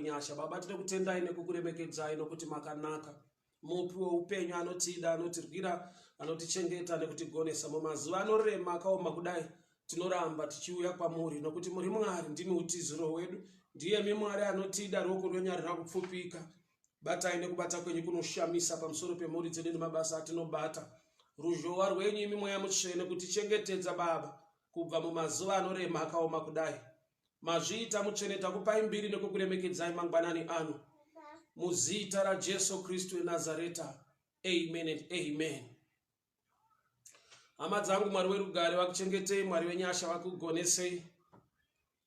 wenyasha. Baba, tinokutendai nekukuremekedzai nokuti makanaka. Mupi weupenyu anotida, anotirwira, anotichengeta nekutigonesa mumazuva anorema akaoma kudai. Tinoramba tichiuya kwamuri nokuti muri Mwari, ndimi utiziro hwedu. Ndiyemi Mwari anotida, ruoko rwenyu harina kupfupika. Batai nekubata kwenyu kunoshamisa pamusoro pemhuri dzedu nemabasa atinobata. Ruzhowa rwenyu imi Mweya Mutsvene kutichengetedza Baba kubva mumazuva anorema akaoma kudai. Mazviita Mutsvene, takupai mbiri nekukuremekedzai mangwanani ano. Muzita raJesu Kristu weNazareta. Amen and amen. Hama dzangu, Mwari werugare vakuchengetei, Mwari wenyasha vakugonesei.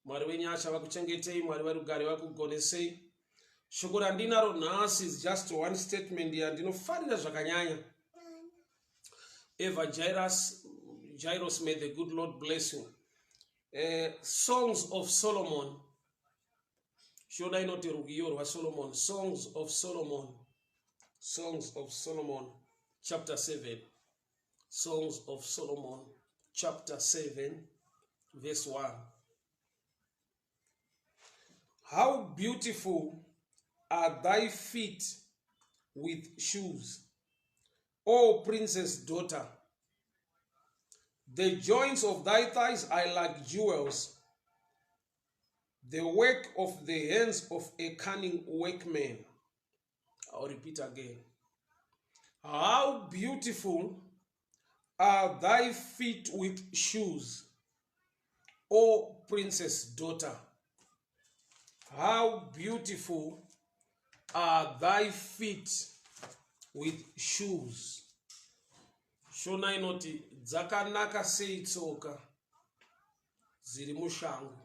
Mwari wenyasha vakuchengetei, Mwari werugare vakugonesei. Shoko randinaro nhasi is just one statement yandinofarira zvakanyanya. Eva Jairus, Jairus, may the good Lord bless you. Songs of Solomon. Shona inoti rwiyo rwaSolomon. Songs of Solomon. Songs of Solomon chapter 7. Songs of Solomon chapter 7 verse 1. How beautiful are thy feet with shoes, O princess daughter. The joints of thy thighs are like jewels, the work of the hands of a cunning workman. I'll repeat again. How beautiful are thy feet with shoes, O princess daughter. How beautiful are thy feet with shoes. Shona inoti dzakanaka sei tsoka dziri mushangu.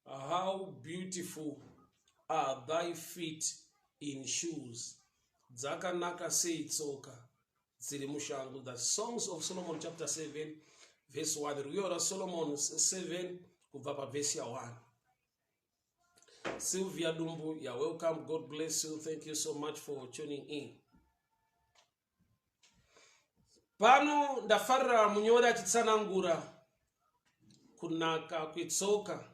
How beautiful are thy feet in shoes. Dzakanaka sei tsoka dziri mushangu. The Songs of Solomon chapter 7 verse 1. Rwiyo raSolomon 7 kubva pavhesi ya 1. Sylvia Dumbu, you're welcome. God bless you. Thank you so much for tuning in. Pano ndafarira munyori achitsanangura kunaka kwetsoka,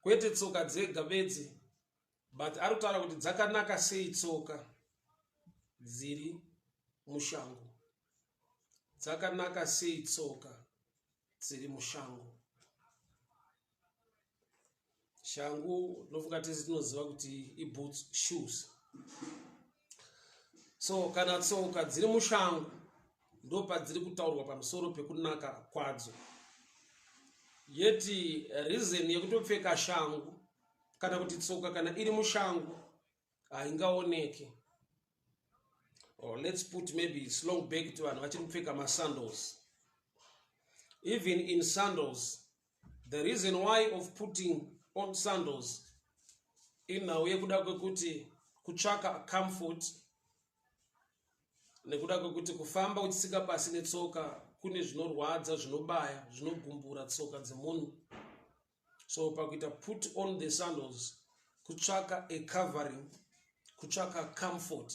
kwete tsoka dzega bedzi, but ari kutaura kuti dzakanaka sei tsoka dziri mushango, dzakanaka sei tsoka dziri mushango. Shangu ndofunga tese tinoziva kuti iboots, shoes. So kana tsoka dziri mushangu ndo padziri kutaurwa pamusoro pekunaka kwadzo. Yeti reason yekutopfeka shangu kana kuti tsoka kana iri mushangu haingaoneki. Or let's put maybe it's long back to vanhu vachiri kupfeka masandals. Even in sandals, the reason why of putting on sandals inhau yekuda kwekuti kutsvaka comfort, nekuda kwekuti kufamba uchitsika pasi netsoka kune zvinorwadza, zvinobaya, zvinogumbura tsoka dzemunhu. So pakuita put on the sandals, kutsvaka a covering, kutsvaka comfort,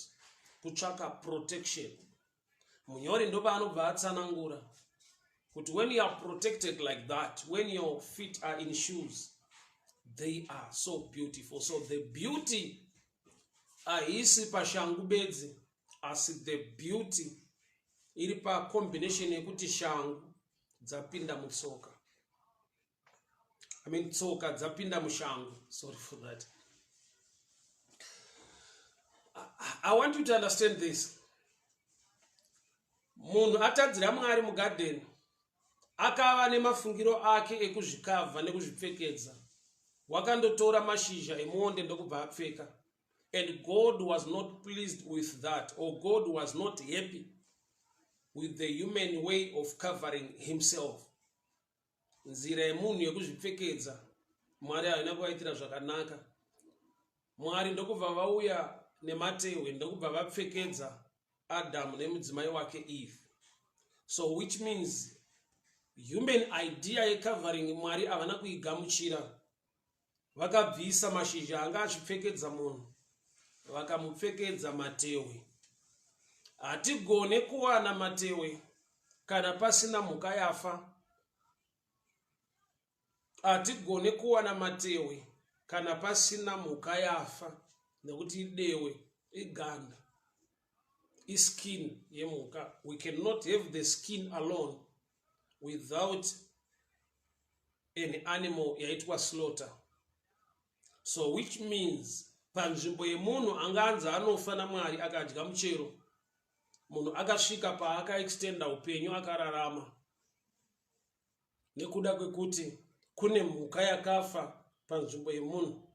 kutsvaka protection. Munyori ndopaanobva atsanangura kuti when you are protected like that, when your feet are in shoes, they are so beautiful. So the beauty haisi pashangu bedzi, asi the beauty iri pacombination yekuti shangu dzapinda mutsoka, I mean tsoka dzapinda mushangu. Sorry for that. I want you to understand this. Munhu atadzira Mwari mugadheni, akava nemafungiro ake ekuzvikavha nekuzvipfekedza. Wakandotora mashizha emuonde ndokubva apfeka, and God was not pleased with that, or God was not happy with the human way of covering himself. Nzira yemunhu yekuzvipfekedza Mwari haina kuvaitira zvakanaka. Mwari ndokubva vauya nematehwe, ndokubva vapfekedza Adamu nemudzimai wake Eve. So which means human idea yecovering Mwari havana kuigamuchira. Vakabvisa mashizha anga achipfekedza munhu, vakamupfekedza matehwe. Hatigone kuwana matehwe kana pasina mhuka yafa. Hatigone kuwana matehwe. kana pasina mhuka yafa nekuti idewe iganda iskin yemhuka we cannot have the skin alone without an animal yaitwa slaughter so which means panzvimbo yemunhu anga anzi anofa namwari akadya muchero munhu akasvika paakaextenda upenyu akararama nekuda kwekuti kune mhuka yakafa panzvimbo yemunhu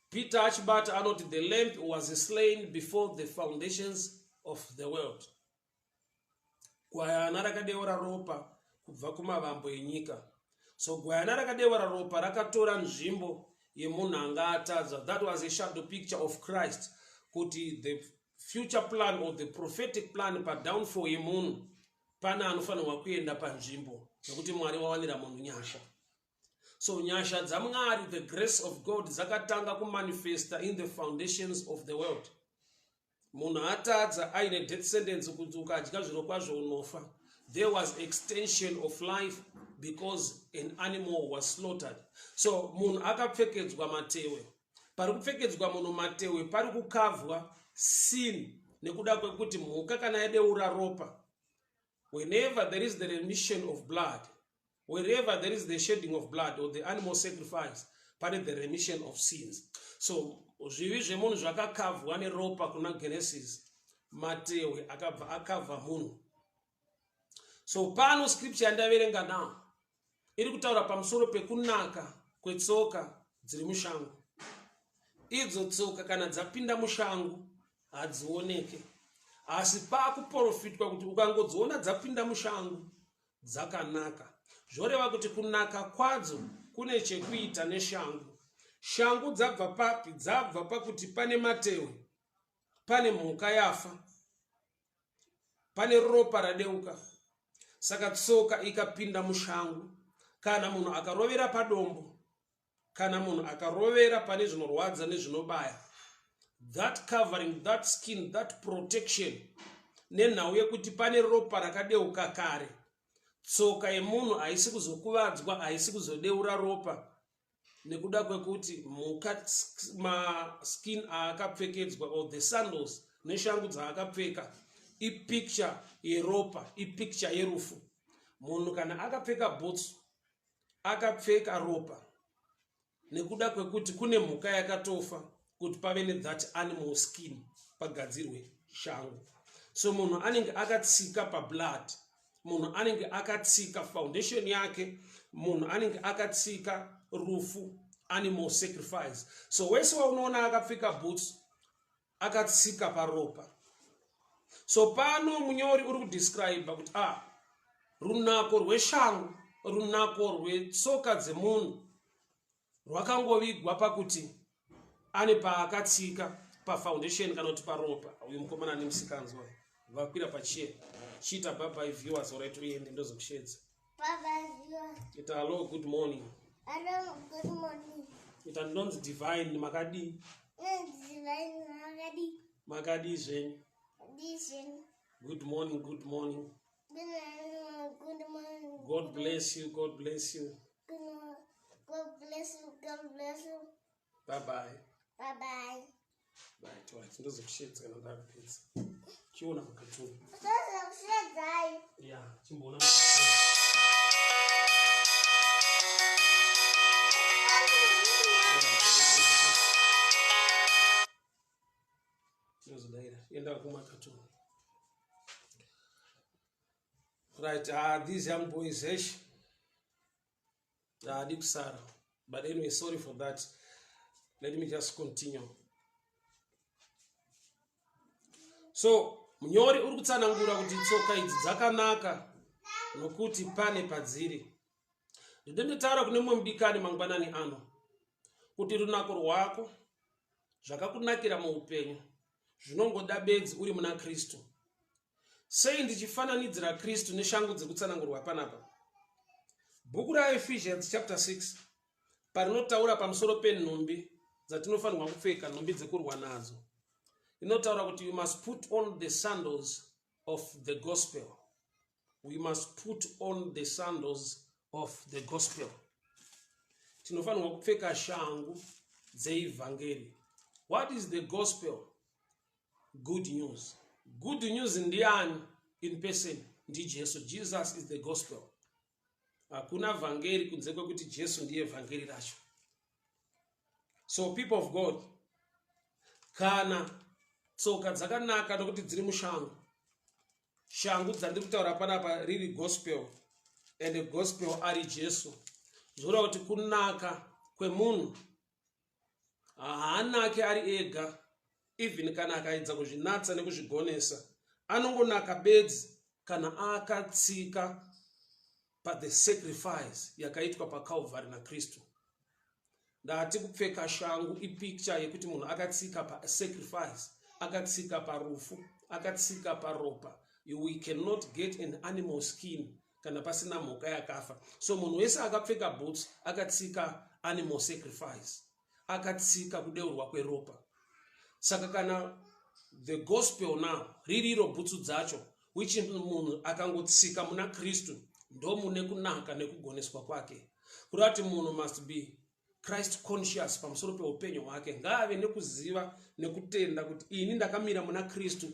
peter achibata anoti the lamp was slain before the foundations of the world gwayana rakadeura ropa kubva kumavambo enyika so gwayana rakadeura ropa rakatora nzvimbo yemunhu anga atadza that was a shadow picture of christ kuti the future plan or the prophetic plan padownfall yemunhu pane anofanirwa kuenda panzvimbo nekuti mwari wawanira munhu nyasha so nyasha dzamwari the grace of god dzakatanga kumanifesta in the foundations of the world munhu atadza aine death sentence kuti ukadya zviro kwazvo unofa there was extension of life because an animal was slaughtered so munhu akapfekedzwa matewe pari kupfekedzwa munhu matewe pari kukavhwa sin nekuda kwekuti mhuka kana yadeura ropa whenever there is the remission of blood wherever there is the shedding of blood or the animal sacrifice pane the remission of sins so zvivi zvemunhu zvakakavhwa neropa kuna genesis matehwe akabva akavha munhu so pano scripture yandaverenga now iri kutaura pamusoro pekunaka kwetsoka dziri mushango idzo tsoka kana dzapinda mushango hadzioneke asi pakuprofitwa kuti ukangodziona dzapinda mushango dzakanaka zvoreva kuti kunaka kwadzo kune chekuita neshangu shangu dzabva papi dzabva pakuti pane matehwe pane mhuka yafa pane ropa radeuka saka tsoka ikapinda mushangu kana munhu akarovera padombo kana munhu akarovera pane zvinorwadza nezvinobaya that covering that skin that protection nenhau yekuti pane ropa rakadeuka kare tsoka yemunhu haisi kuzokuvadzwa haisi kuzodeura ropa nekuda kwekuti mhuka maskin aakapfekedzwa or the sandals neshangu dzaakapfeka ipicture yeropa ipicture yerufu munhu kana akapfeka bhutsu akapfeka ropa nekuda kwekuti kune mhuka yakatofa kuti pave nethat animal skin pagadzirwe shangu so munhu anenge akatsika pablood munhu anenge akatsika foundation yake munhu anenge akatsika rufu animal sacrifice so wese waunoona akapfeka boots akatsika paropa so pano munyori uri kudescribe kuti ah runako rweshangu runako rwetsoka dzemunhu rwakangovigwa pakuti ane paakatsika pafoundation kana kuti paropa uyu mukomana ane musikanzwa vakwira pachier chiita bye viewers orit uende ndozokushedza ita hallo good morning Hello, good morning. Ita ndinonzi Divine makadii? Divine makadii? Makadii zvenyu? Makadii zvenyu? Good morning, good morning. Good morning. God bless you, God bless you. God bless you, God bless you. Bye bye. Bye bye. Right, right. Ndozokushedza kana ndakupedza. Chiona makatuni. Ndozokushedzai. Yeah, chimboona makatuni. Tinozodaira. Enda kumakatuni. Right, ah, these young boys, eish. Haadi kusara. But anyway, sorry for that. Let me just continue. So, munyori uri kutsanangura kuti tsoka idzi dzakanaka nokuti pane padziri. Ndinotaura kune mumwe mudikani mangwanani ano kuti runako rwako zvakakunakira muupenyu zvinongoda bedzi uri muna Kristu. Sei ndichifananidzira Kristu neshangu dziri kutsanangurwa panapa? Bhuku raEphesians chapter 6 parinotaura pamusoro penhumbi dzatinofanirwa kupfeka, nhumbi dzekurwa nadzo, inotaura kuti you must put on the sandals of the gospel. We must put on the sandals of the gospel. Tinofanirwa kupfeka shangu dzeivhangeri. What is the gospel? Good news. Good news ndiani in person? NdiJesu. Jesus is the gospel. Hakuna vhangeri kunze kwekuti Jesu ndiye vhangeri racho. So people of God, kana tsoka dzakanaka nokuti dziri mushangu, shangu dzandiri kutaura panapa riri gospel, and gospel ari Jesu, zvoreva kuti kunaka kwemunhu haanake ari ega. Even kana akaedza kuzvinatsa nekuzvigonesa, anongonaka bedzi kana akatsika pathe sacrifice yakaitwa paCalvary naKristu. Ndati kupfeka shangu ipicture yekuti munhu akatsika pasacrifice, akatsika parufu, akatsika paropa. We cannot get an animal skin kana pasina mhuka yakafa. So munhu wese akapfeka boots akatsika animal sacrifice, akatsika kudeurwa kweropa. Saka kana the gospel now ririro bhutsu dzacho, which munhu akangotsika muna Kristu, ndomune kunaka nekugoneswa kwake. Kureva kuti munhu must be Christ conscious pamusoro peupenyu hwake. Ngaave nekuziva nekutenda kuti ini ndakamira muna Kristu.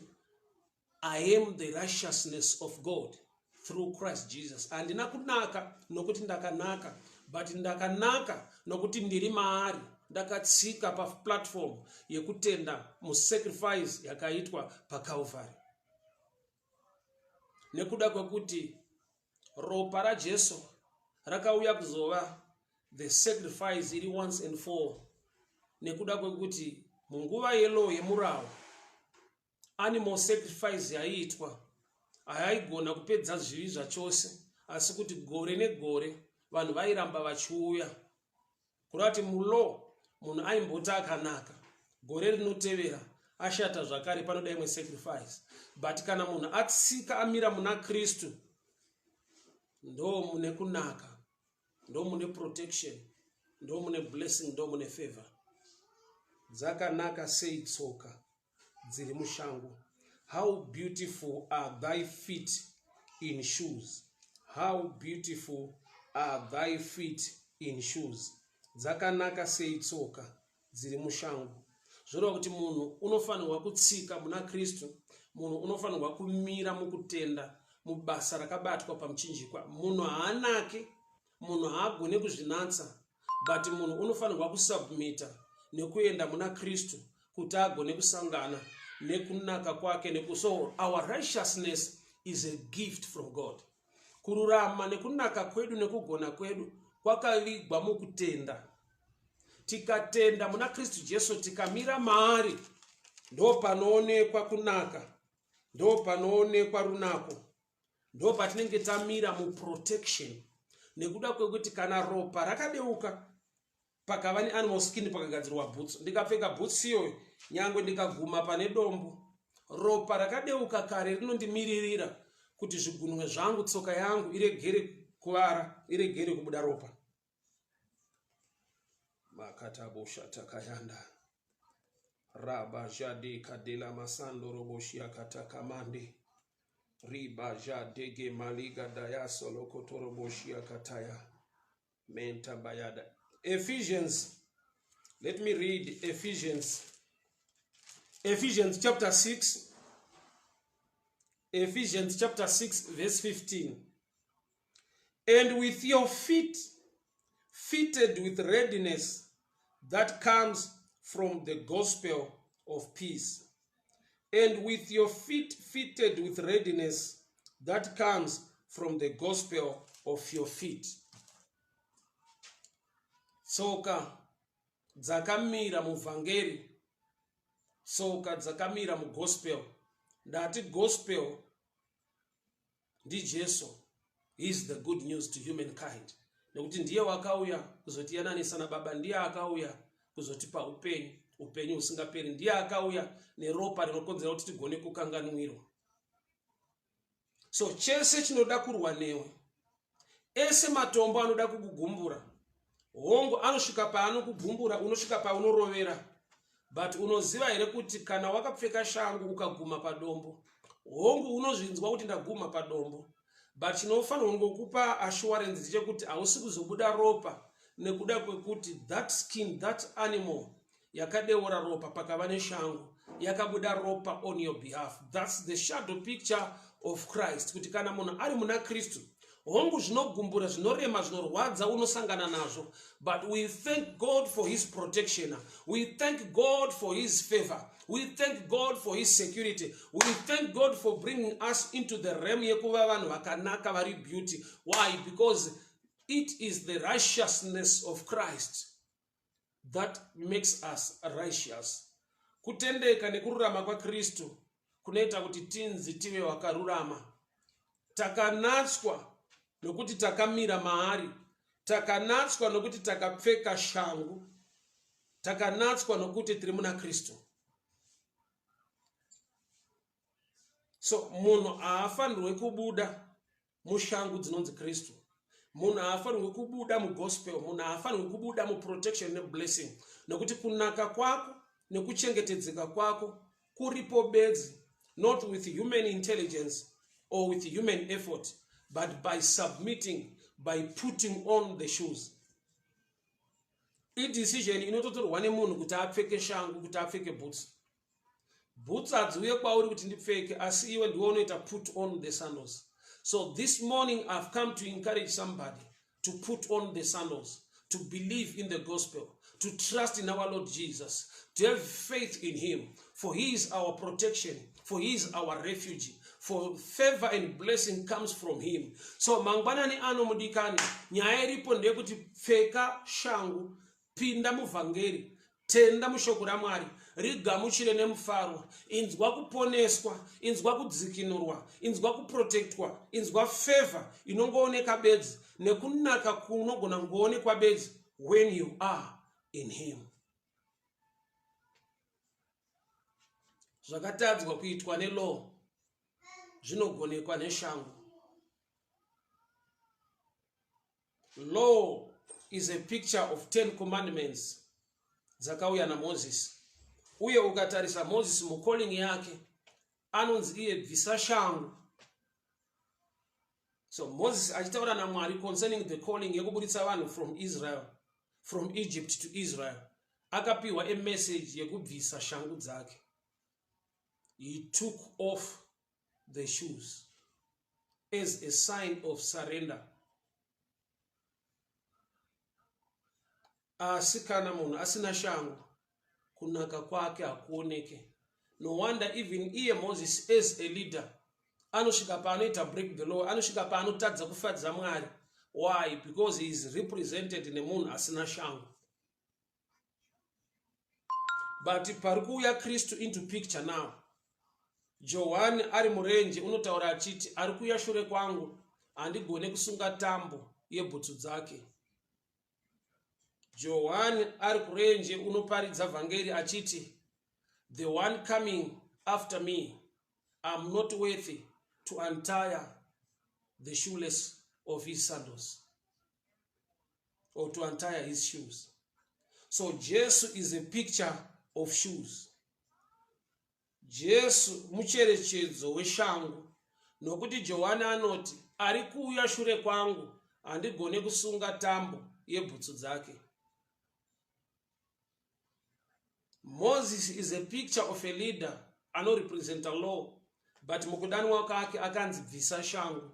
I am the righteousness of God through Christ Jesus. Handina kunaka nokuti ndakanaka, but ndakanaka nokuti ndiri maari, ndakatsika paplatform yekutenda musacrifice yakaitwa paCalvary, nekuda kwekuti ropa raJesu rakauya kuzova the sacrifice iri once and for all. Nekuda kwekuti munguva yelaw, yemurawo, animal sacrifice yaiitwa hayaigona kupedza zvivi zvachose, asi kuti gore negore vanhu vairamba vachiuya. Kureva kuti mulaw munhu aimboti akanaka, gore rinotevera ashata zvakare, panoda imwe sacrifice. But kana munhu atsika, amira muna Kristu, ndo mune kunaka, ndo mune protection, ndo mune blessing, ndo mune favor. Dzakanaka sei tsoka dziri mushangu! How beautiful are thy feet in shoes! How beautiful are thy feet in shoes! Dzakanaka sei tsoka dziri mushangu! Zvoreva kuti munhu unofanirwa kutsika muna Kristu. Munhu unofanirwa kumira mukutenda mubasa rakabatwa pamuchinjikwa. Munhu haanake, munhu haagone kuzvinatsa, but munhu unofanirwa kusubmita nekuenda muna Kristu kuti agone kusangana nekunaka kwake. So our righteousness is a gift from God. Kururama nekunaka kwedu nekugona kwedu kwakavigwa mukutenda. Tikatenda muna Kristu Jesu, tikamira maari, ndo panoonekwa kunaka, ndo panoonekwa runako, ndo patinenge tamira muprotection, nekuda kwekuti kana ropa rakadeuka, pakava neanimal skin, pakagadzirwa bhutsu, ndikapfeka bhutsu iyoyo, nyange ndikaguma pane dombo, ropa rakadeuka kare rinondimiririra kuti zvigunwe zvangu, tsoka yangu iregere kuvara, iregere kubuda ropa. Makataboshatakayanda rabajade kadela masando roboshiakatakamande ribajadege maliga dayasolokotoroboshia menta bayada. Ephesians, let me read Ephesians, Ephesians chapter 6, Ephesians chapter 6 verse 15: "And with your feet fitted with readiness that comes from the gospel of peace." And with your feet fitted with readiness that comes from the gospel of your feet. Tsoka dzakamira muvhangeri, tsoka dzakamira mugospel. Ndati gospel ndiJesu. He is the good news to humankind, nekuti ndiye wakauya kuzotiyananisa naBaba, ndiye akauya kuzotipa upenyu, upenyu husingaperi, ndiye akauya neropa rinokonzera kuti tigone kukanganwirwa. So chese chinoda kurwa newe, ese matombo anoda kukugumbura, hongu, anosvika paanokugumbura, unosvika paunorovera. But unoziva here kuti kana wakapfeka shangu ukaguma padombo, hongu, unozvinzwa kuti ndaguma padombo, but chinofanirwa kungokupa assurance ndechekuti hausi kuzobuda ropa. Nekuda kwekuti that skin, that animal yakadeura ropa pakava neshangu yakabuda ropa on your behalf. That's the shadow picture of Christ, kuti kana munhu ari muna Kristu, hongu zvinogumbura, zvinorema, zvinorwadza unosangana nazvo, but we thank God for his protection, we thank God for his favor, we thank God for his security, we thank God for bringing us into the realm yekuva vanhu vakanaka vari beauty. Why? Because it is the righteousness of Christ that makes us righteous. Kutendeka nekururama kwaKristu kunoita kuti tinzi tive vakarurama. Takanatswa nokuti takamira maari, takanatswa nokuti takapfeka shangu, takanatswa nokuti tiri muna Kristu. So munhu haafanirwe kubuda mushangu dzinonzi Kristu. Munhu haafanirwi kubuda mugospel, munhu haafanirwi kubuda muprotection neblessing, nokuti kunaka kwako nekuchengetedzeka kwako kuripo bedzi not with human intelligence or with human effort, but by submitting, by putting on the shoes. Idecision inototorwa nemunhu kuti apfeke shangu, kuti apfeke boots. Boots hadziuye kwauri kuti ndipfeke, asi iwe ndiwe unoita put on the sandals. So this morning I've come to encourage somebody to put on the sandals, to believe in the gospel, to trust in our Lord Jesus, to have faith in him, for he is our protection, for he is our refuge, for favor and blessing comes from him. So mangwanani ano mudikani, nyaya iripo ndeyekuti pfeka shangu, pinda muvhangeri, tenda mushoko raMwari, rigamuchire nemufaro, inzwa kuponeswa, inzwa kudzikinurwa, inzwa kuprotectwa, inzwa favor inongooneka bedzi nekunaka kunogona kungoonekwa bedzi when you are in him. Zvakatadzwa kuitwa nelaw zvinogonekwa neshangu. Law is a picture of 10 commandments dzakauya naMoses. Uye ukatarisa Moses mucalling yake anonzi iye bvisa shangu. So Moses achitaura naMwari concerning the calling yekuburitsa vanhu from Israel, from Egypt to Israel, akapiwa a message yekubvisa shangu dzake. He took off the shoes as a sign of surrender. Asi kana munhu asina shangu, kunaka kwake hakuoneke. No wonder even iye Moses as a leader anosvika paanoita break the law, anosvika paanotadza kufadza Mwari. Why? Because he is represented nemunhu asina shangu. But pari kuuya Kristu into picture now. Johani ari murenje unotaura achiti ari kuuya shure kwangu, handigone kusunga tambo yebhutsu dzake. Johani ari kurenje unoparidza vhangeri achiti the one coming after me, I'm not worthy to untie the shoelace of his sandals, or to untie his shoes. So Jesu is a picture of shoes. Jesu mucherechedzo weshangu, nokuti Johani anoti ari kuuya shure kwangu handigone kusunga tambo yebhutsu dzake. Moses is a picture of a leader anorepresenta law, but mukudanwa kwake akanzi bvisa shangu.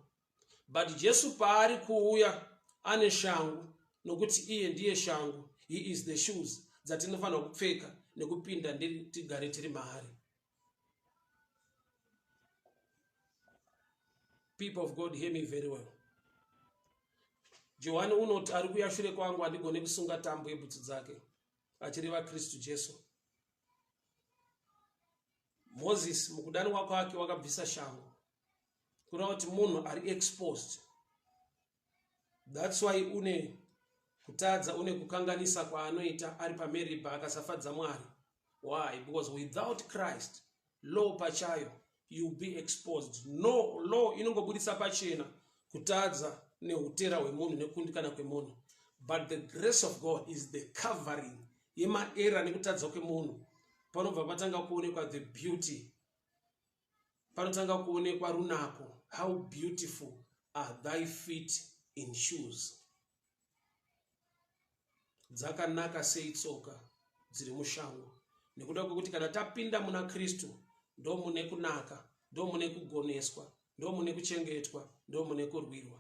But Jesu paari kuuya ane shangu, nokuti iye ndiye shangu. He is the shoes dzatinofanira kupfeka nekupinda tigare tiri maari. People of God, hear me very well. Johani unoti ari kuuya shure kwangu handigone kusunga tambo yebhutsu dzake, achireva Kristu Jesu. Moses mukudanwa kwake wakabvisa shangu, kureva kuti munhu ari exposed. That's why une kutadza, une kukanganisa kwaanoita ari paMeribha akasafadza Mwari. Why? Because without Christ, law pachayo, you'll be exposed. No law inongobudisa pachena kutadza neutera hwemunhu nekukundikana kwemunhu, but the grace of God is the covering yemaera nekutadza kwemunhu. Panobva patanga kuonekwa the beauty, panotanga kuonekwa runako. How beautiful are thy feet in shoes. Dzakanaka sei tsoka dziri mushango. Nekuda kwekuti kana tapinda muna Kristu ndomune kunaka, ndomune kugoneswa, ndomune kuchengetwa, ndomune kurwirwa.